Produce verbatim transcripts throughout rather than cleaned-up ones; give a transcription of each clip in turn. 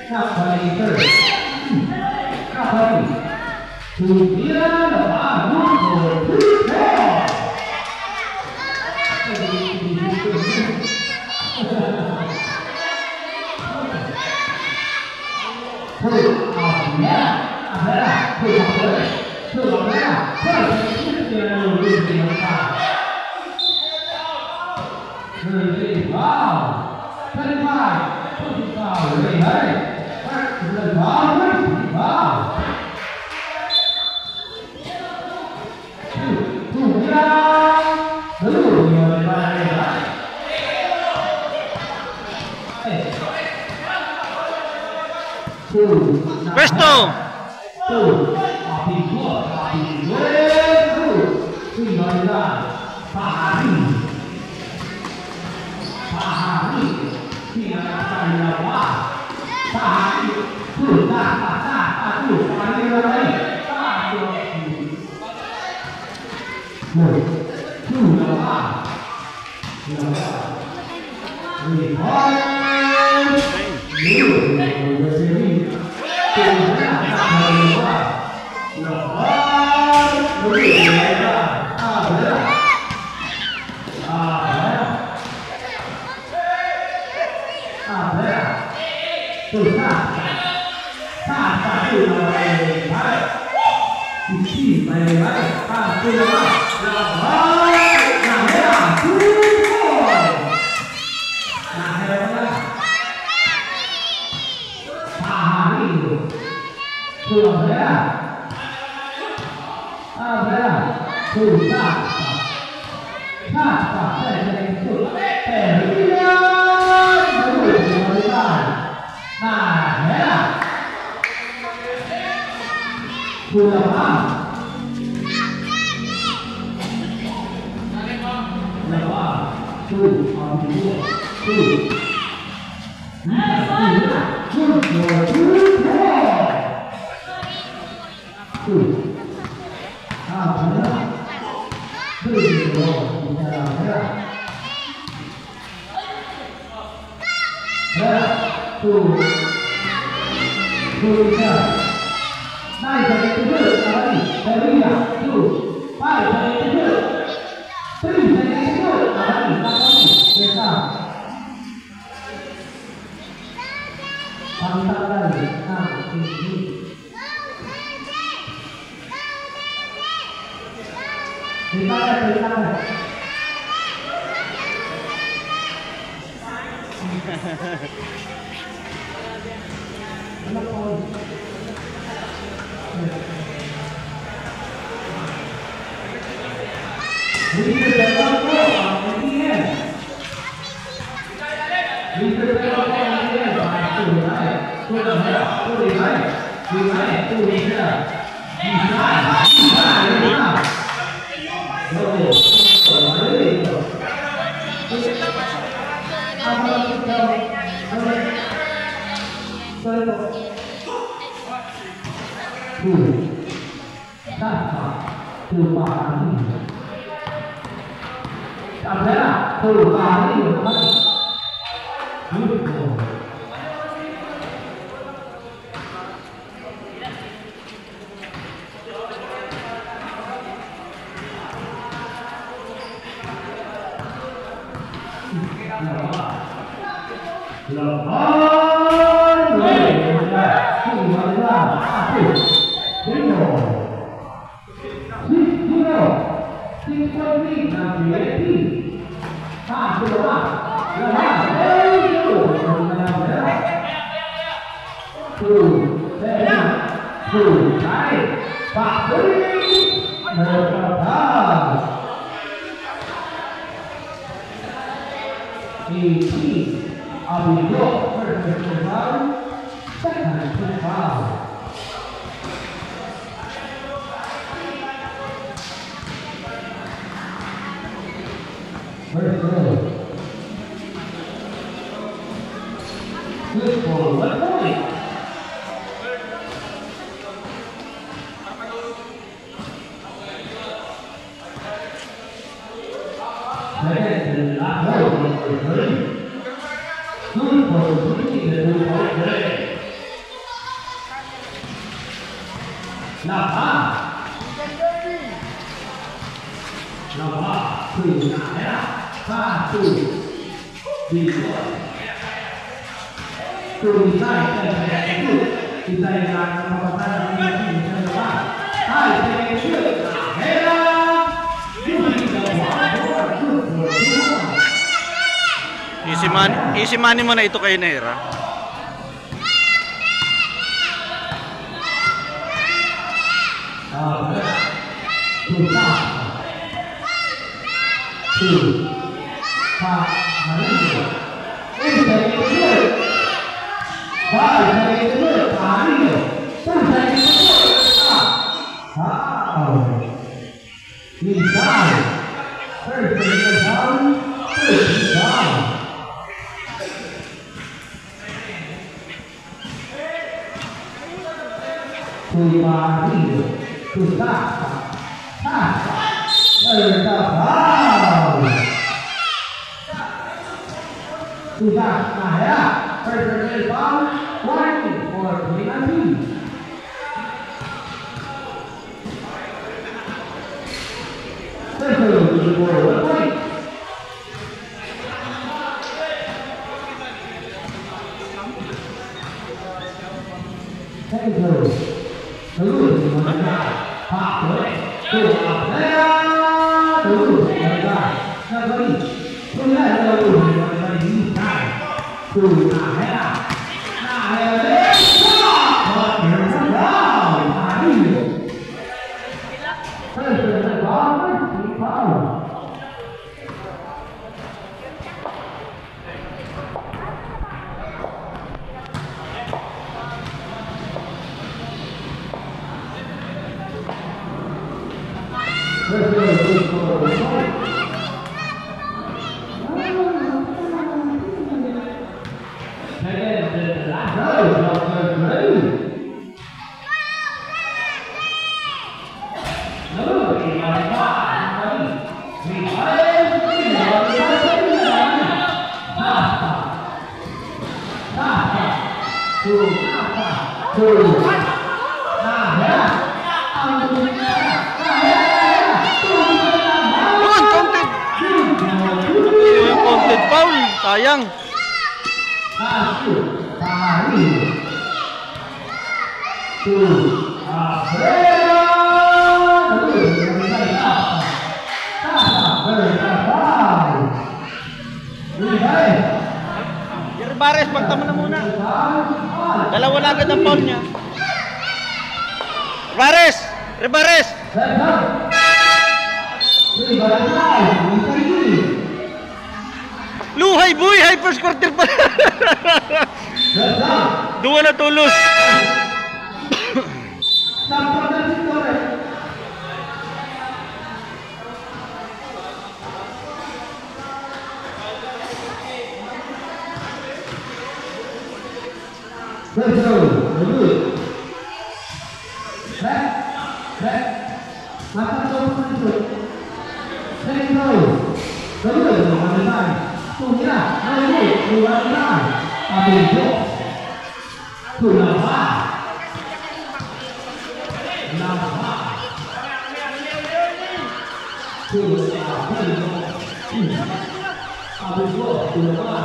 Nakabali, sir. Nakabali. Tumira na ba? Good for two points. Hey, Abela. Abela. Hey, Abela. Hey, Abela. Hey, Abela. Thirty-five. Thirty-five. Thirty-five. Thirty-five. Thirty-five. Pwesto! Kulang pa. Kulang pa. Two. Two. Two. Two. Two. Two. Ah, wala. Two. Two. Two. Two isa. Nine seconds to shoot. Abay, Korea. Two. Five seconds to shoot. Three seconds to shoot. Abay, abay. Isa. Pangtanggal ng tingin. Retire, retire. Ano po? Richard Bernardo, ang N P N. Sasa, tumahan. Abela, tumahan. Good ball. Laban! Laban! Laban! Laban! Six zero. Six point lead ng P N P. Pass to the back. Laban. Two, seven. Two, five. Pass. Nagpapas. Eighteen. Abidok. First personal foul. Second personal foul. First goal. Good ball. One point. Second, and last goal, number three. Good ball. Three, the two point play. Laban. Laban. Two na hera. Satu. Dito. Tumisay kay Kaya Ikut. Isay na ang kapatid ng mga team sa laban. Ay, Kaya Ikut. Hera. Using the ball. Good for two. Easy money, easy money mo na ito kayo na hera. Wow. Inside. First, first down. First down. Sumarilyo. Susa. Sa. Third down. Susa. Nahera. First, first down. Warning for penalty. First down. One point. First, first, first, first, foul. Yun, counted. Yung counted foul. Sayang. Ribares, pagta mo na muna. Dalawa na agad ang foul niya. Ribares! Ribares! Luhay, boy! Hay, first quarter pa. Duwa na tolos. Let's go. Let's go. Back. Back. Makan daw sa likod. Let's go. Galing, galing, galing. Tumira. Galing, galing, galing. Abinyo. Tulaba. Laba. Tulaba. Abinyo. Tulaba.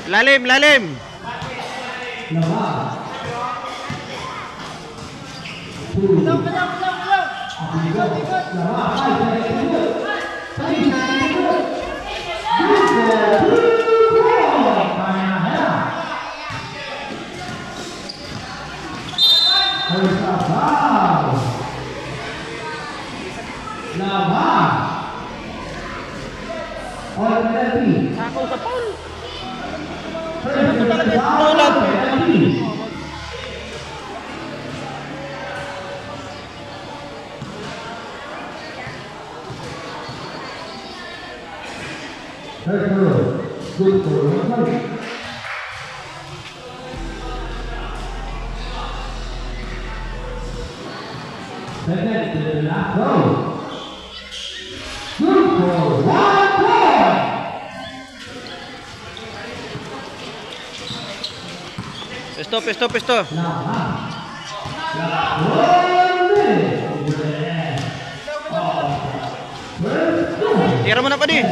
Lalim, lalim. Sako sa Paul. Sako talaga sa Paul. Good for one point. Second to the last row. Good for one point. Pesto, pesto, pesto. Tira mo na, padi.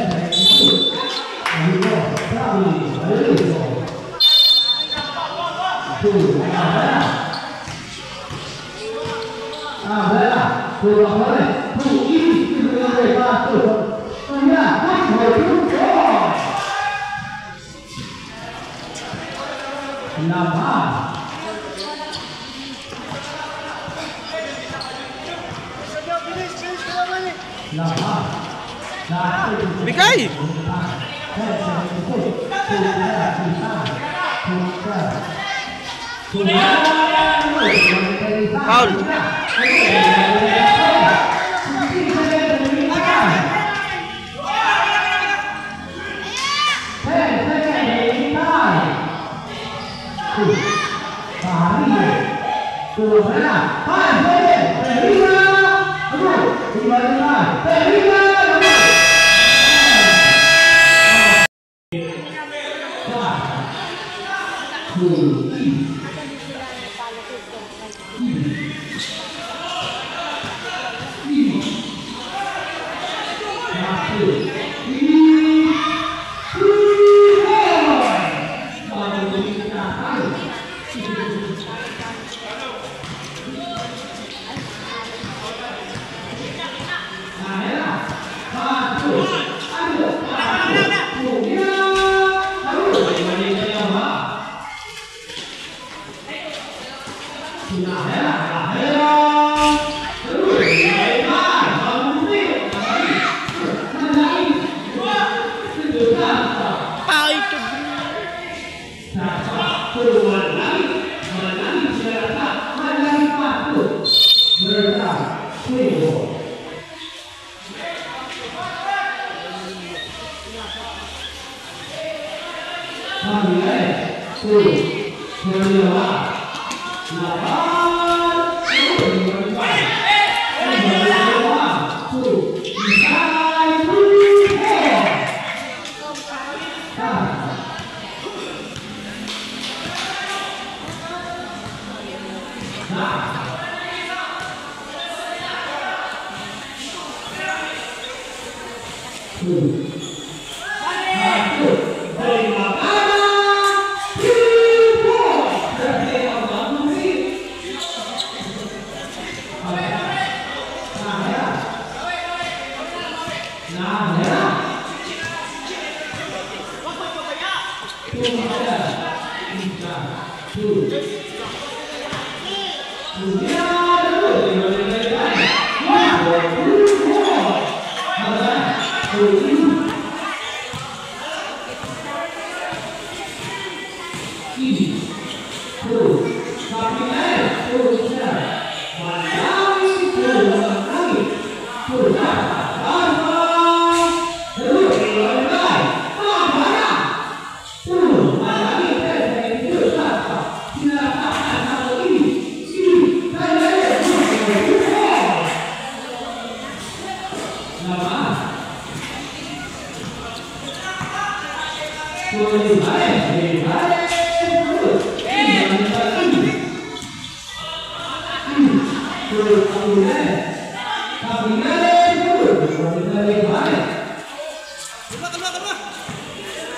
Laban. Laban. Bigay! Foul.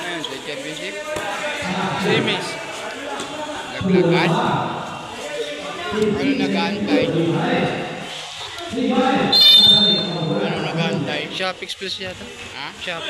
Ayan, sa championship. Semis. Naglagan. Ano nag-aantay? Ano nag-aantay? Shop Express yata. Ha? Shop.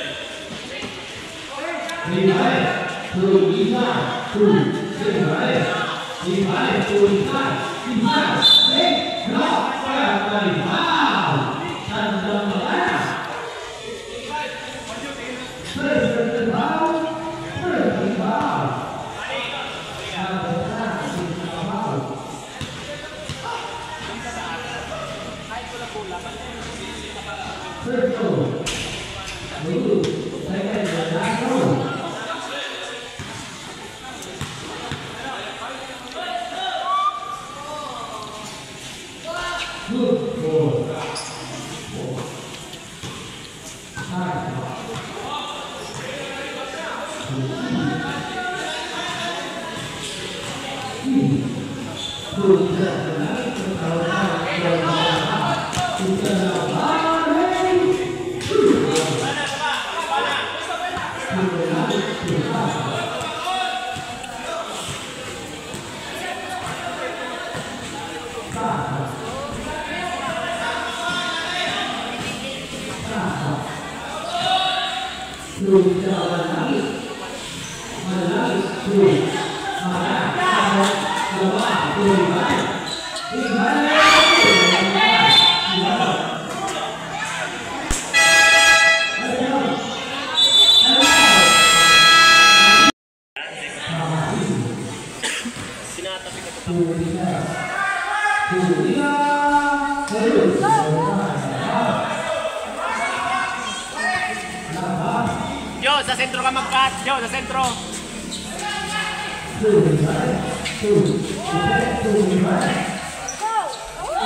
Yo, sa sentro ka magkat. Yo, sa sentro.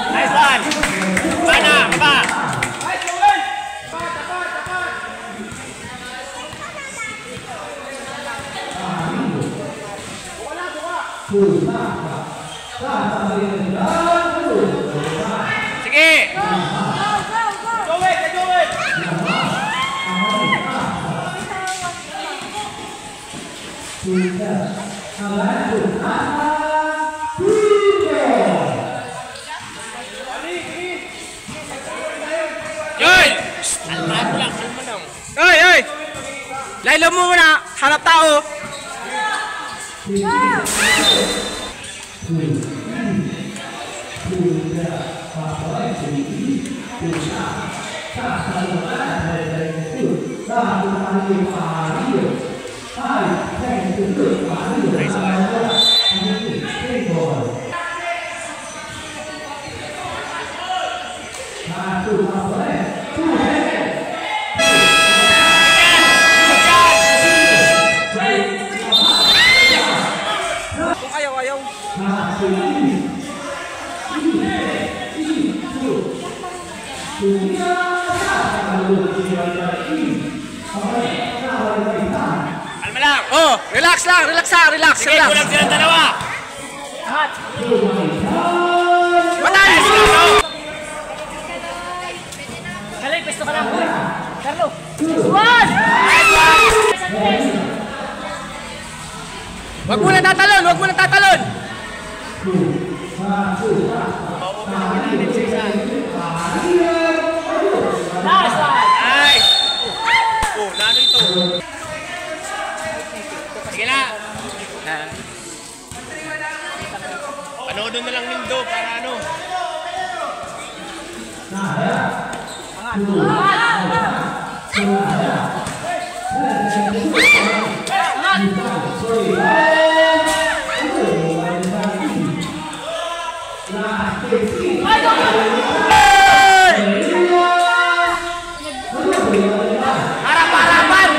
Nice one. Baba na, baba. Sige. Yoy! Kalmado lang, kalma lang. Oy, oy! Laylo mo muna! Hanap tao! Kung ayaw, ayaw. Kalma lang. Oh, relax lang, relax ha, relax, Sige, relax. Kulang silang dalawa. Patay! Kalay, pwesto ka lang. Carlo. One! Wag mo na tatalon, wag mo na tatalon. Nice one! Ay! Oh, nano ito? Sige na. Panoodon na lang nindo para ano. Harap-harapan!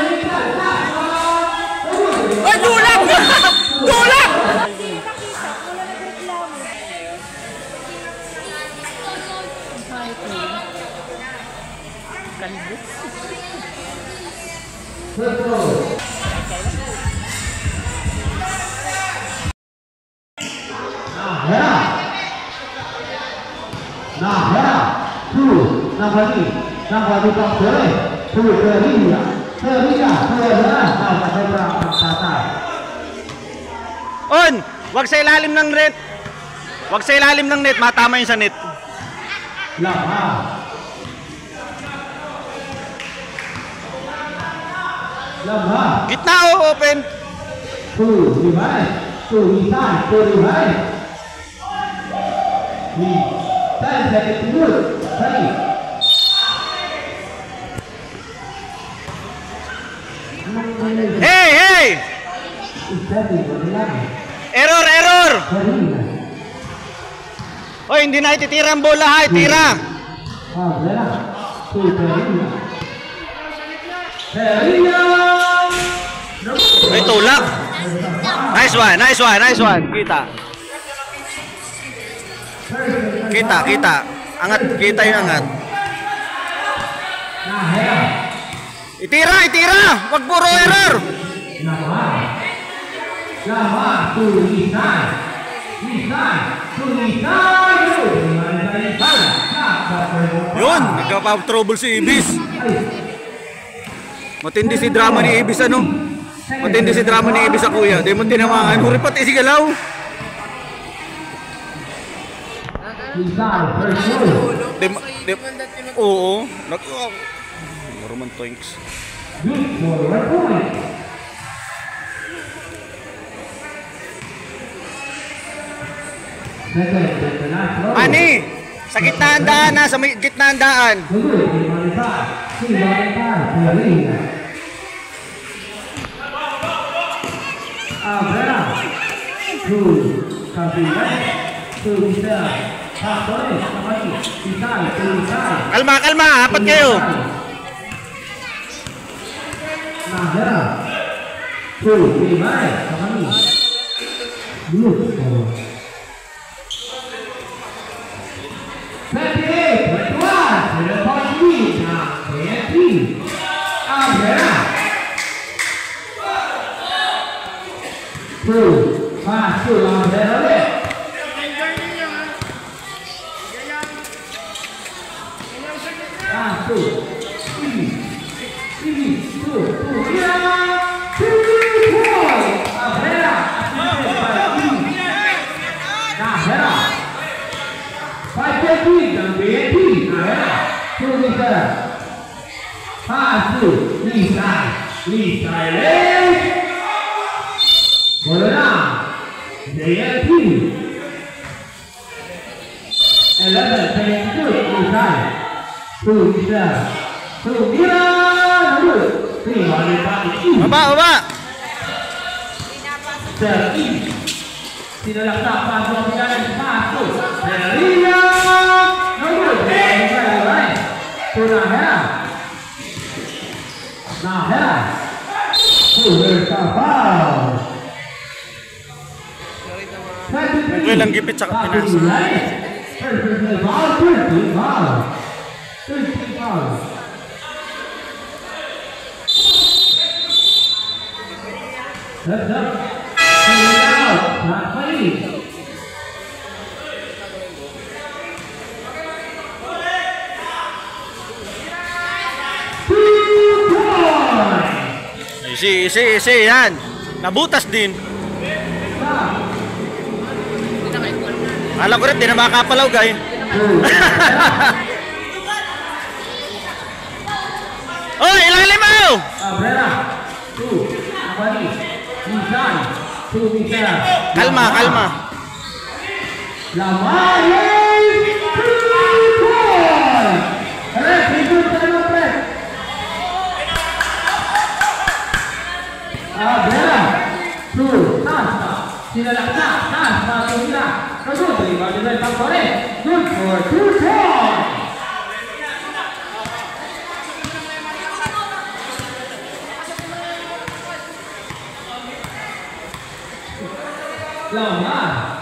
Ay, tulak! Tulak! Nahera. Nahera. Su, nabali. Nabali pang Tere. Su, Teriya. Teriya, Teriya. Nasa sobra ang tata. On! Wag sa ilalim ng net. Wag sa ilalim ng net. Matama yun sa net. Lama. Lama. Gitna o open? Two, rewind. Two, rewind. Two, rewind. Three. Ten seconds to go. Three. Hey, hey! Error, error! Oy, hindi na ititira ang bola, ha? Itira! Ay, tulak! Nice one, nice one, nice one. Kita. Kita, kita. Angat, kita yung angat. Itira, itira! Wag puro error! Yun, nagkapa-trouble si Ibis. Matindi si drama ni Ibis, ano? Matindi si drama ni Ibis sa kuya. Di mo tinamaan. Huri pati si galaw. Di, di, oo. Nag-, Norman Toinks. Ani! Sa gitna ang daan, ha? Sa may gitna ang daan. Kalma, kalma. Apat kayo. Nahera. Two, lima, sa kami. Good score. Twenty-eight, twenty-one, sa point lead ng K N P. Abrera. Two, pass to Abrera ulit. Pass to Ibis. Ibis, two, two, yeah! Two point! Abrera, assisted by Ibis. Nahera. Five point lead ng K N P. Nahera. Two meter. Pass to Lisay. Lisay, late! Wala na. K N P. Eleven twenty-two, Lisay. Two meter. Two meter. Good. Three hundred five. Baba, baba. Thirty. Sinalaksak pa ang Pilipinas, pass to Maria! No good! Maria! To Nahera! Nahera! Puwersa, foul! Okay lang, gipit sa Pinas. Personal foul, thirteen foul! Thirteen foul! Heads up. Clear out. Not funny. Two points. Easy, easy, easy. Yan. Nabutas din. Ala ko rin, di na makapalaw, guy. Oy, ilalim mo! Cabrera. Two. Abani. Minsan. Two meter. Kalma, kalma. Lamari. Two point. Red, red, red, red. Cabrera. Two. Taas pa. Sinalaksak. Taas pa. Tumira. Kasunod, rebound ni Red Pagkore. Good for two points.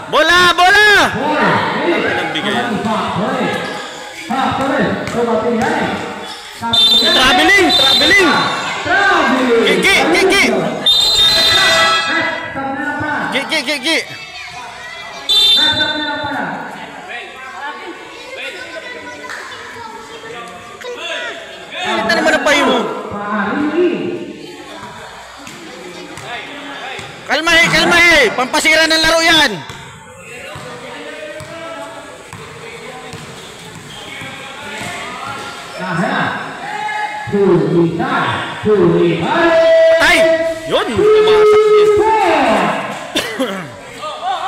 Bola! Bola! Nagbigay. Traveling! Traveling! Ki, ki, ki, ki! Ki, ki, ki, ki! Ano naman ang payo mo? Kalma, eh, kalma, eh. Pampasira ng laro yan. Ay! Yun! Pumasok din.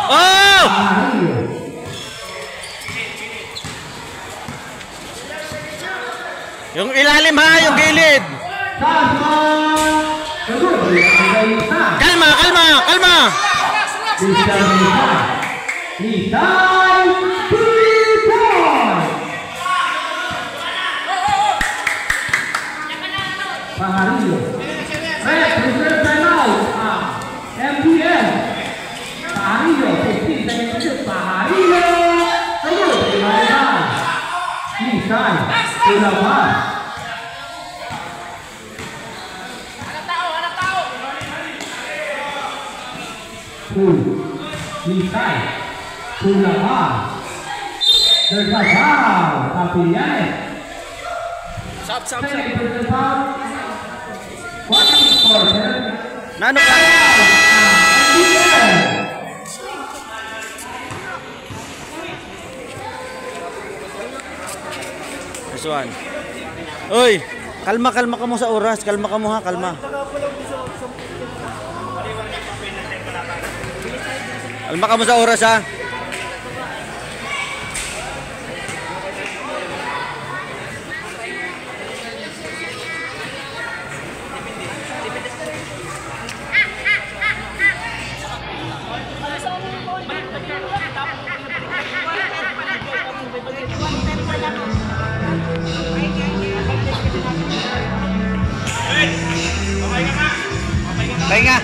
Oh! Yung ilalim ha, yung gilid. Kalma, kalma, kalma. Pajarillo. Red, reserve timeout. Ah, M P L. Pajarillo, fifteen seconds to shoot. Pajarillo. Sagot, Pajarillo. Side, to the bar. Two. Inside. To the bar. There's a foul. Kapilyanes. Sap, sap, sap. Second personal foul. One for Nano ka? This one. Uy, kalma, kalma kamo sa oras. Kalma kamo ha, kalma. Kalma kamo sa oras ha. Pahinga.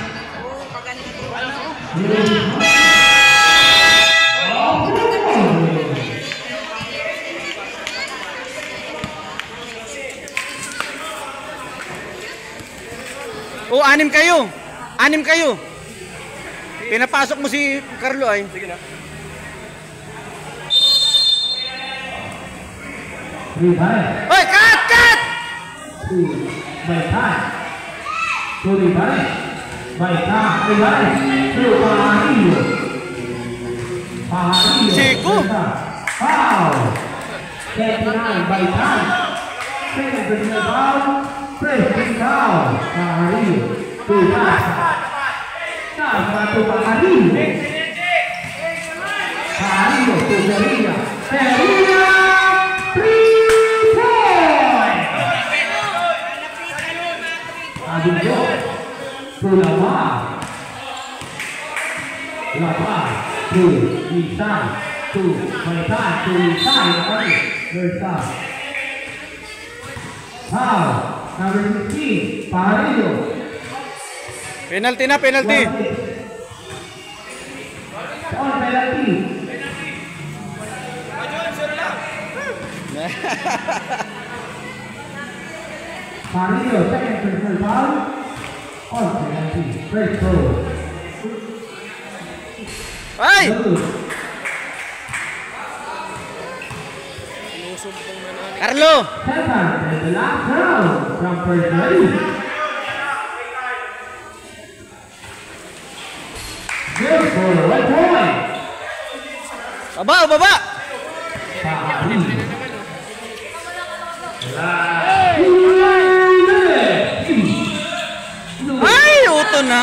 O, anim kayo. Anim kayo. Pinapasok mo si Carlo ay. Sige na. Rebound. Oy, cut! Cut! To Baitay. To Rebound. Baitay. Rebound. To Pajarillo. Pajarillo. Chico. Foul. Thirty-nine Baitay. Second personal foul. First foul. Pajarillo. Two pass. Tama to Pajarillo. Pajarillo to Ferreira. Ferreira. Three point. Pajarillo. To Lamar. Lamar. To Isan. To Baitay. To Isan. Baitay. First foul. Foul, number sixteen, Pajarillo. Penalty na, penalty. On penalty. Pajarillo, second personal foul. On penalty. First foul. Ay! Double. Carlo! Second and the last round from first round. Good for one point. Baba, baba! Pajarillo. Ay, uto na.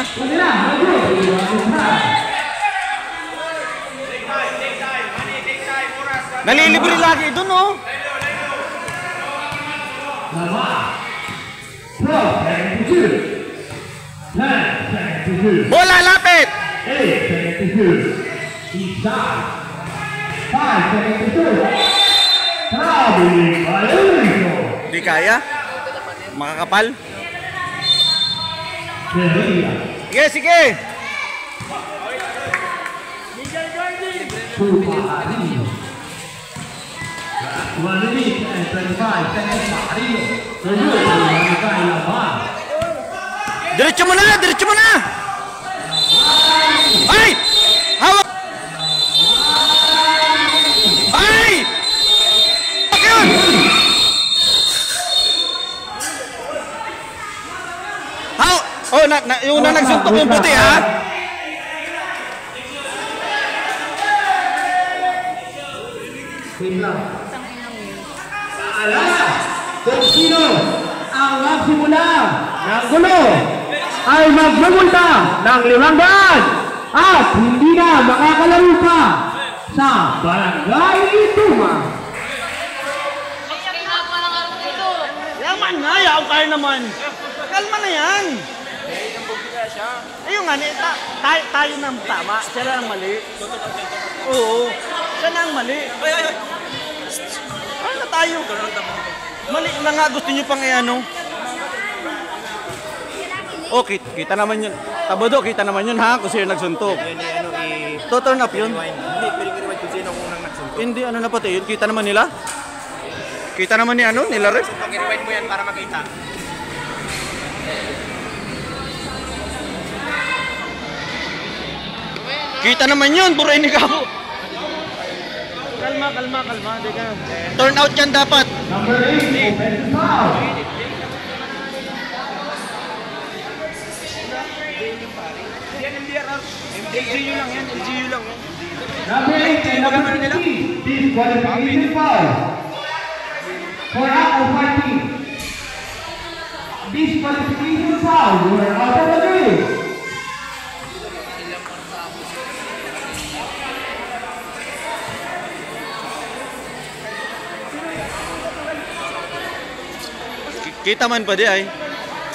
Nalilibre lagi dun, oh. Bola, lapit! Isa. Five seconds to shoot. Traveling violation. Di kaya? Makakapal? Ferreira. Sige, sige! Chupa Arillo. One minute and twenty-five seconds pa Arillo. Tuloy, Barangay Laban. Diretso mo na! Diretso mo na! Ay! Hawak! Ay! Hawak yun! Haw-, oh, na, na, yung na nagsuntok yung puti, ha? Wait lang. Ala! Kung sino ang magsimula ng gulo ay magmumulta ng limang daan at hindi na makakalaro pa sa Barangay Tuma. Yaman na, yaon kayo naman. Kalma na yan. Ayun nga, ni, ta, tayo, tayo na ang tama, siya lang ang mali. Oo, siya na ang mali. Ay, ay, ay. Ano na tayo? Mali na nga, gusto nyo pang i-ano? Oh, kit-, kita naman yun. Tabado, kita naman yun ha, kung sino nagsuntok. Yun, eh, ano, i- To turn up yun. Rewind. Hindi, pwedeng i-rewind kung sino kung nang nagsuntok. Hindi, ano na pati yun, kita naman nila. Kita naman ni ano, nila ref. Pag-rewind mo yan para makita. Kita naman yun, buray ni Gabo. Kalma, kalma, kalma. Di ka. Turn out yan dapat. Number eight, offensive foul. Yan, M D R R. L G U lang yan, L G U lang yan. Number eight and number sixteen, disqualification foul. For out of fighting. Disqualification foul. You are out of the game. Ki-, kita man pa di ay.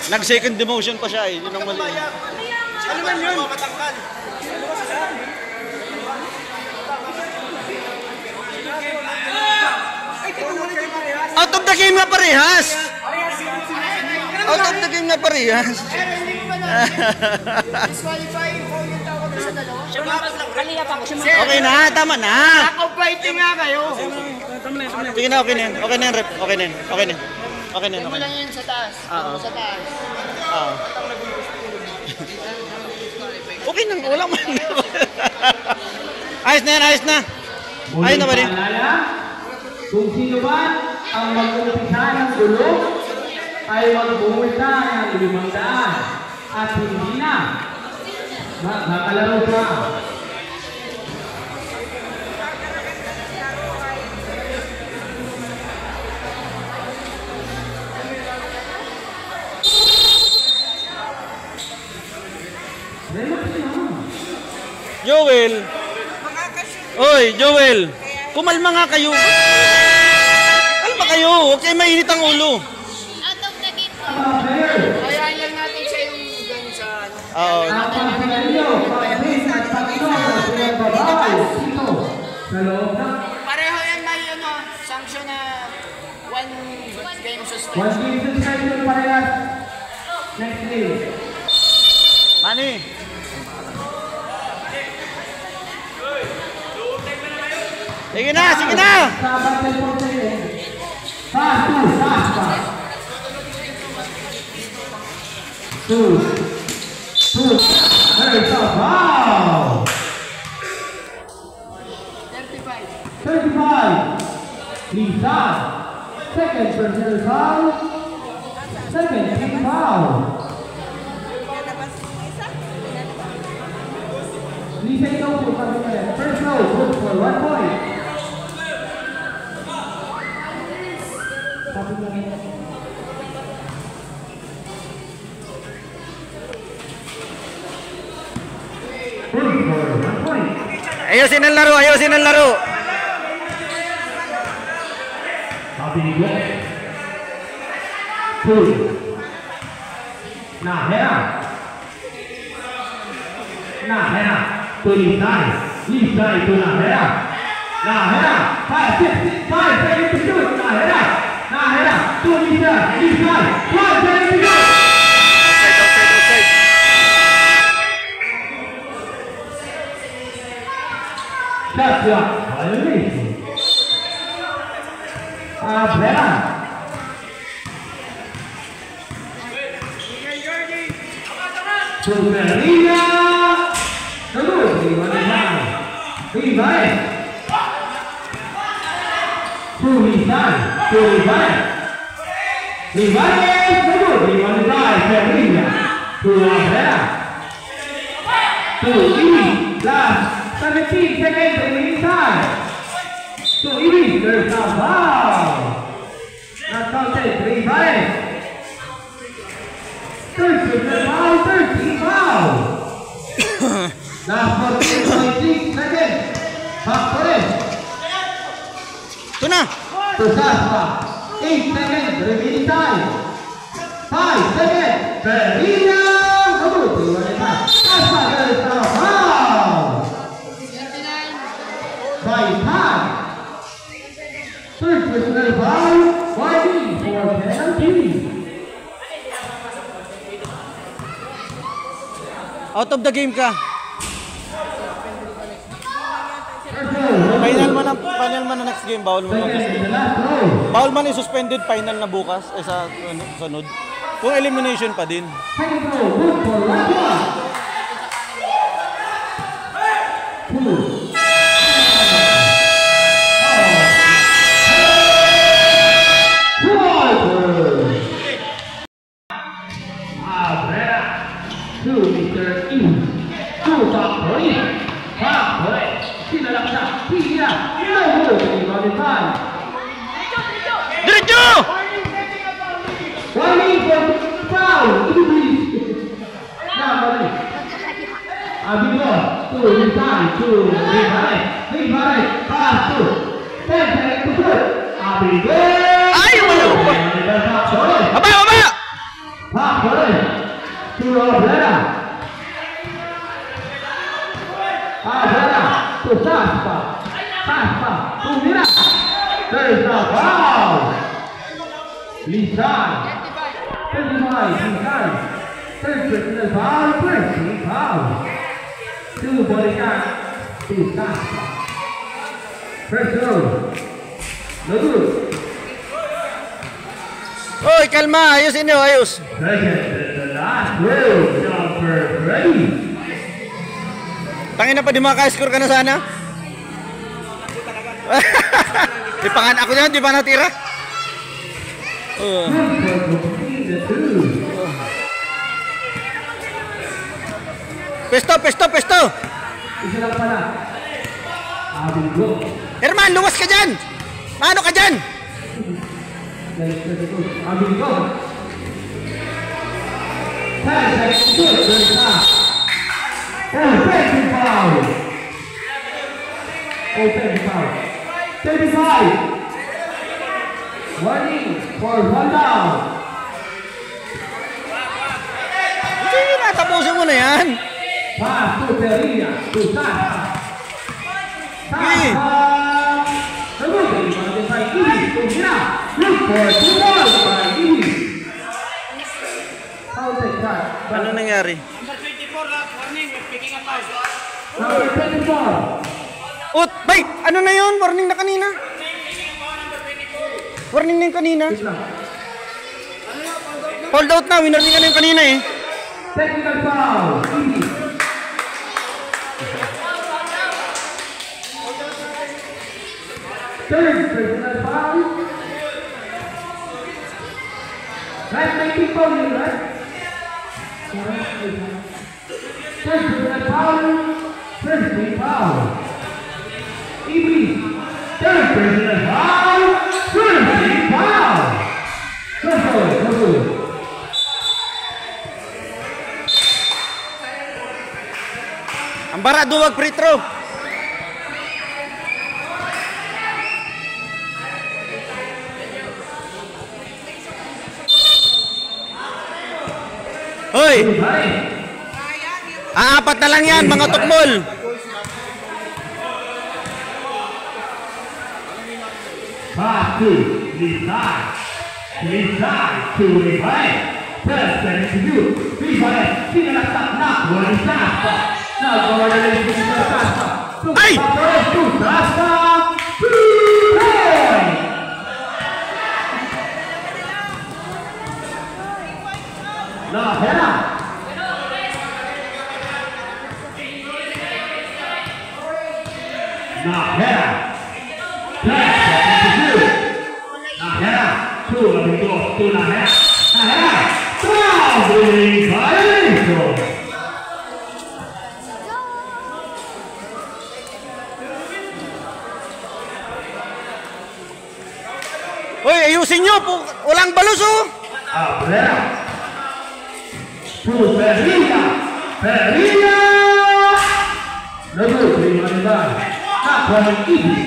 Nag-second demotion pa siya eh. Yun ang mali. Ano man yun? Out of the game nga parehas! Out of the game nga parehas! Disqualify, foul yung tao sa dalawa. Kanina pa ako siya. Okay na, tama na. Lack of fighting nga kayo. Sige na, okay na yan. Okay na yan, ref. Okay na yan. Okay na yan. Okay na yan. Ano Okay na lang yan. Yan sa taas? Oo. Sa taas. Oo. Okay na, wala man. Ayos na yan, ayos na. Ayos na ba, di? Ngunit paalala, kung sino man ang mag-umpisa ng gulo, ay magmumulta ng limang daan at hindi na makakalaro pa. Joel! Oy, Joel! Kumalma nga kayo! Kalma kayo! Huwag kayo mainit ang ulo! Out of the game po. Kaya yan natin siya yung ganun sa ano. Oo. Ang pagpinalyo, pag-base at pag-inom ng pinagbabago, ito, sa loob ng Pareho yan, may ano, sanction na one game suspension. One game suspension parehas. Next game. Mani. Sige na, sige na! Sa battle for second. Pass to Saspa. Two. Two. There's a foul. Thirty-five. Lisa. Second personal foul. Second team foul. Lisa, ikaw po, sabi ka rin. First row, good for one point. Sabi ka rin. Good for one point. Ayusin ang laro, ayusin ang laro. Sabi ni Glenn. Two. Nahera. Nahera. To Lisay. Lisay to Nahera. Nahera. Five, six, five, seven to shoot. Nahera. Nahera. To Lisay. Lisay. Five, seven to shoot. Outside, outside, outside. Shot clock violation. Abrera. Superliga. Sagot, Iwan Ivan. Ribay. Sulisan. Suribay. Ribay. Sagot, Iwan Ivan. Superliga. Sulisan. Two, Ibis, last seventeen seconds remaining time. Two, Ibis, there's a foul. Not counted, rebound. Third personal foul, third team foul. Last fourteen point six seconds. Factory. Ito na. To Saspa. Eight seconds remaining time. Five seconds. Perina. Mabuti, wala pa. Saspa, there's a foul. By five. Third personal foul. Warning for penalty. Out of the game ka. Final mo ng, pa, Final man na next game, bawal mo mag-suspend. Bawal man i-suspended final na bukas, eh, sa, ano, sunod. Kung elimination pa din. Abrera to Mister E. To Factory. Factory. Sinalak na. Pia. Laro. Rebounded by. Diretso! Warning for foul. Ibig. Namali. Abigo. To Rizal. To Rizal. Rizal. Pass to. Ten seconds to shoot. Abigo. Ay, wala pa. Rebounded by Factory. Baba, baba! Pass to Abrera. Abrera to Saspa. Saspa to Mira. There's a foul. Lisan. Thirty-five, Lisan. Third personal foul, first team foul. Two ball shot to Saspa. First goal. No good. Oy, kalma. Ayos inyo, ayos. Second, the last round, number three. Tangina pa, di maka-score ka na sana. Di pa nga, ako dyan, di pa natira. Oh. Pesto, pesto, pesto! Isa lang pala. Abing go. Herman, luwas ka dyan! Maano ka dyan? Galit na dito. Abing go. Sa, sa, sa, sa. Oh, thank you, foul. Oh, thank you, foul. Thirty-five. Warning for one down. Hindi, natapusin mo na yan. Pass to Peria, to Sasa. Sasa. Good for two balls by Ibis. Foul take shot. Ano nangyari? Number twenty-four, ah, warning, picking up foul. Number twenty-four. Ut, bay, ano na yun? Warning na kanina. Warning na yung kanina. Wait lang. Fouled out na, winarningan na yung kanina eh. Technical foul. Third personal foul. Right, may team foul yun, right? Third personal foul. First team foul. Ibis. Third personal foul. First team foul. Go, go, go, go. Ang bara, duwag free throw. Hoy! Aapat na lang yan, mga tukmol! Pass to Lizard. Lizard to Ribay. First and execute. Ribay, sinalaksak na. Wala siya. Nagmamadaling sa Sasa. Ay! Pass to Sasa. Ribay! Nahera. Nahera. Nahera. Two, amigo. Two, Nahera. Nahera. Traveling violation. Hoy, ayusin nyo po. Walang balos, oh. Abrera. To Ferreira. Ferreira! Nabuti, Manibay. Nakuha ng Ibis.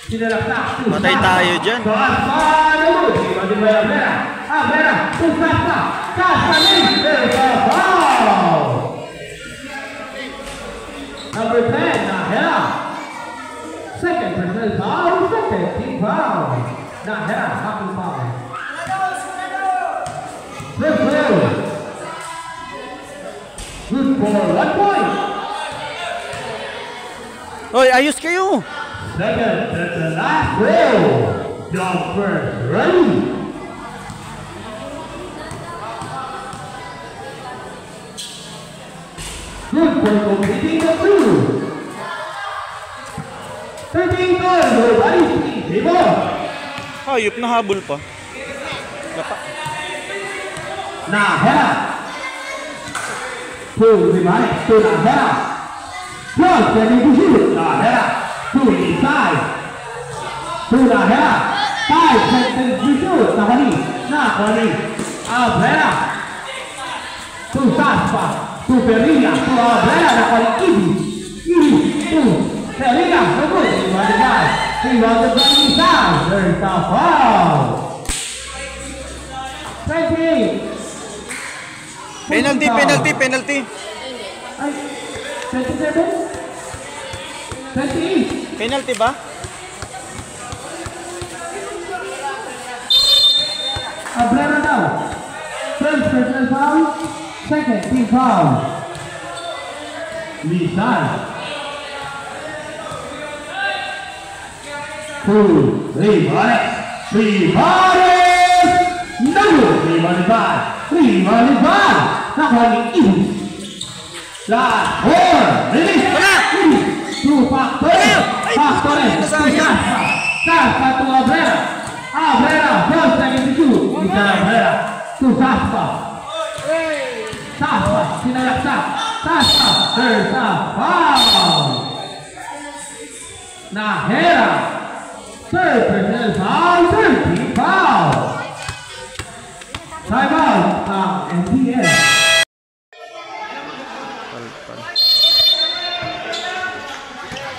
Sinalaksak. Patay tayo dyan. Taas pa, nabuti, Manibay, Abrera. Abrera, pusas pa. Taas pa rin. Pero sa foul. Number ten, Nahera. Second personal foul, second team foul. Nahera, hapon foul. First foul. Good for one point. Hoy, ayos kayo. Second, that's the last row. Jump first, ready. Good for completing the two. Thirty-eight, nobody, table. Hayop, nahabol pa. Napa- Nahera. Two rebound to Nahera. Cross, ready to shoot. Nahera. To inside. To Nahera. Five seconds to shoot. Nakoni. Nakoni. Abrera. To Saspa. To Ferreira. To Abrera. Nakoni. Ibi. Ibi. To Ferreira. Lubos. Rebound by Lisa. There's a foul. Twenty-eight. Penalty, penalty, penalty. Ay, twenty-seven? Twenty-eight. Penalty ba? Abrera daw. First personal foul, second team foul. Lisan. Two, Rivares. Rivares! Nago! Rivares! Rivares! Nakuha ni Ihu. Last four. Release. Wala! Ihu. Two factors. Wala! Ay, factors. Nasayang. Saspa. Saspa to Abrera. Abrera. First second to shoot. Isa Abrera. To Saspa. Saspa. Sinalaksak. Saspa. There's a foul. Nahera. Third personal foul, third team foul. Time out ang M P L.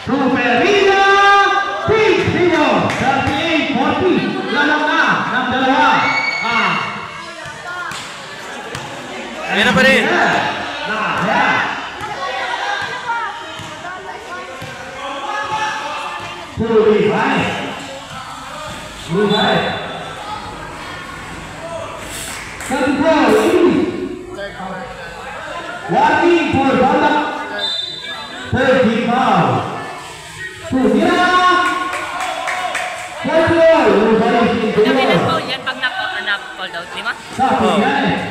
Superina, Pig Pino, thirty-eight forty. Lamang na ng dalawa. Ah. Ayan na pa rin. Nahera. Huli, Vice. Huli, Vice. Thirty-four, East. Warning for Banda. Thirty foul. Sumira. Forty-four, Huli, Vice. Laki ng foul yan pag na-, na-foul out, di ba? Sa Huli, Vice.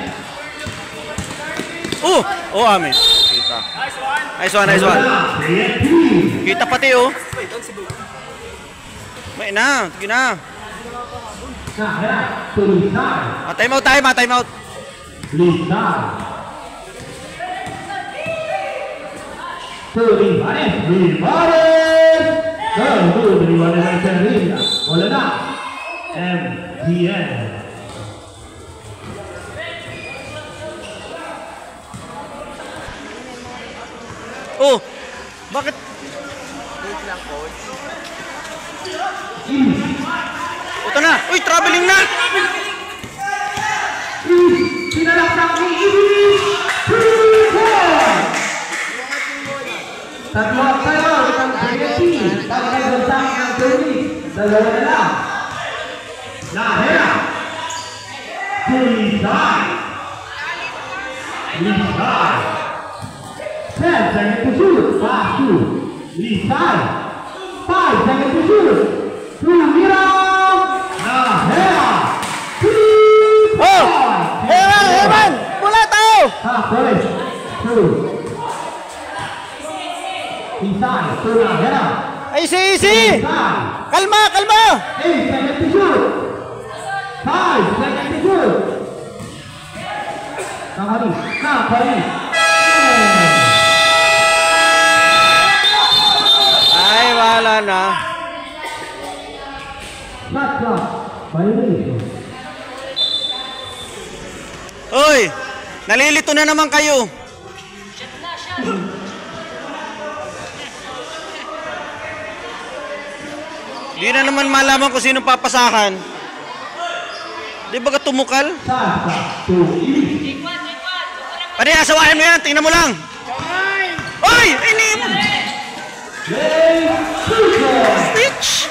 Oh! Oh, amen. Kita. Nice one, nice one. Kita pati, oh. May na, sige na. Ah, time out tayo, ma, time out. Lisan. To Rivares, Rivares. Good, good, Rivares ang servisya. Wala na. M P N. Oh, bakit? Wait lang, coach. Ito na. Uy, traveling na. Pinalakpak ni Ibis. Three point. Tatlo ang sayaw ng J F C. Pagkagultang ng tubig. Dalawa na lang. Nahera. Lisay. Lisay. Ten seconds to shoot. Pass to Lisay. Five seconds to shoot. Tumira. Nahera. Three point. Herman! Herman! Bola tao! Ha, sorry. Two. Lisay. Tumira. Easy, easy! Lisay. Kalma, kalma! Eight seconds to shoot. Five seconds to shoot. Nakari. Nakari. Ay, wala na. Shot clock. Violation. Oy! Nalilito na naman kayo. Di na naman malaman kung sino papasahan. Di ba ka tumukal? Pare, asawahin mo yan. Tingnan mo lang. Oy! Ini mo! Bitch!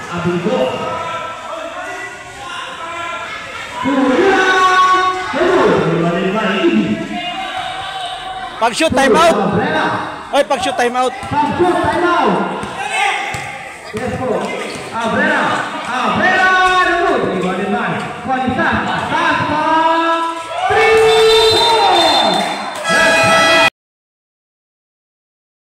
Abulgo. Kuya! Hello! Everybody, everybody. Pag-shoot, time out. Oy, pag-shoot, time out.